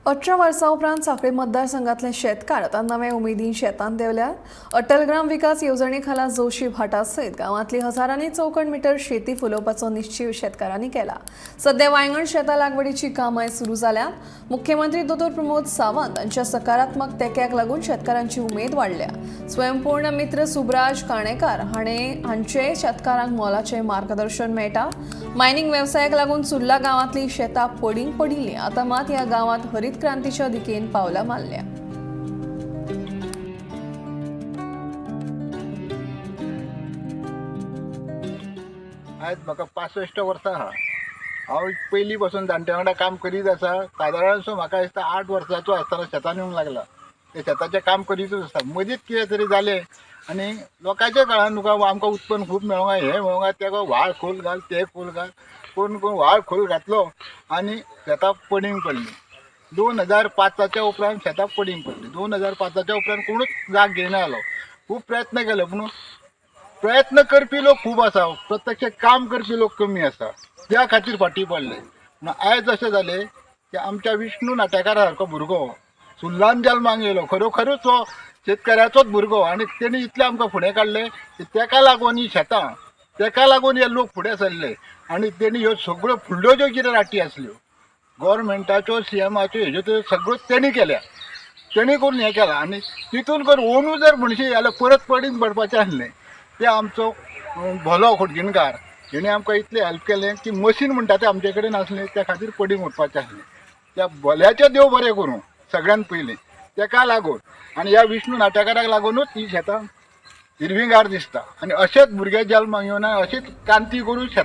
18 वर्सां उपरांत सांखळी मतदारसंघातले शेतकार आतां नवे उमेदीन शेतांत देंवल्यात. अटल ग्राम विकास येवजणे खाला जोशी भाटा सयत गांवांतली हजारांनी चौखण मिटर शेती फुलोवपाचो निश्चीव शेतकारांनी केला. सध्या वायंगण शेतां लागवडीची कामांय सुरू जाल्यात. मुख्यमंत्री दोतोर प्रमोद सावंत हांच्या सकारात्मक तेंक्याक लागून शेतकारांची उमेद वाडल्या. स्वयंपूर्ण मित्र सुब्राज काणेकार हांचे शेतकारांक मोलाचें मार्गदर्शन मेळटा. मायनिंग वेवसायाक लागून सुर्ला गांवांतली शेतां पडींग पडिल्लीं. आतां मात ह्या गांवांत हरीत क्रांतीच्या दिकेन पावलां मारल्या. आयज म्हाका 65 वर्सां आहा. हांव पयलीं पासून जाणट्या वांगडा काम करीत आसा. सादारणसो म्हाका दिसता 8 वर्सांचो आसतना शेतान येवंक लागला. ते शेताचें काम करीतूच आसा. मदींच कितें तरी जालें आनी लोकांच्या काळान तुका आमकां उत्पन्न खूब मेळोंक जाय, हें मेळोंक जाय, तेका व्हाळ खोल घाल, तें खोल घाल, कोण कोण व्हाळ खोल घातलो आनी शेतां पडींग पडलीं. 2005च्या उपरांत शेतां पडींग पडलीं. 2005च्या उपरांत कोणूच जाग घेयना जालो. खूब प्रयत्न केले पूण प्रयत्न करपी लोक खूब आसा, प्रत्यक्ष काम करपी लोक कमी आसा, त्या खातीर फाटीं पडले. पूण आयज अशें जालें की आमच्या विष्णू नाटेकारा सारको भुरगो सुल्लान जल्माक येयलो, खरोखरूच हो शेतकऱ्याचोच भुरगो आनी तेणी इतलें आमकां फुडें काडलें की तेका लागून ही शेतां, तेका लागून हे लोक फुडें सरले आनी तेणी ह्यो सगळ्यो फुडल्यो ज्यो कितें राटी आसल्यो गोवोरमेंटाच्यो, सीएमाच्यो, हेज्यो त्यो सगळ्यो तेणी केल्या, तेणी करून हें केलां. आनी तितून करून ओनू जर म्हणशी जाल्यार परत पडींग पडपाचें आसलें. ते आमचो भोलो खोडगिणकार हेणें आमकां इतलें हेल्प केलें की मशीन म्हणटा तें आमचे कडेन आसलें, त्या खातीर पडींग उरपाचें आसलें. त्या भल्याचें देव बरें करूं सगळ्यान पयलीं तेका लागून आनी ह्या विष्णू नाटेकाराक लागुनूच ही शेतां हिरवीगार दिसता आनी अशेंच भुरगे जल्माक येवन अशीच क्रांती करून शेतां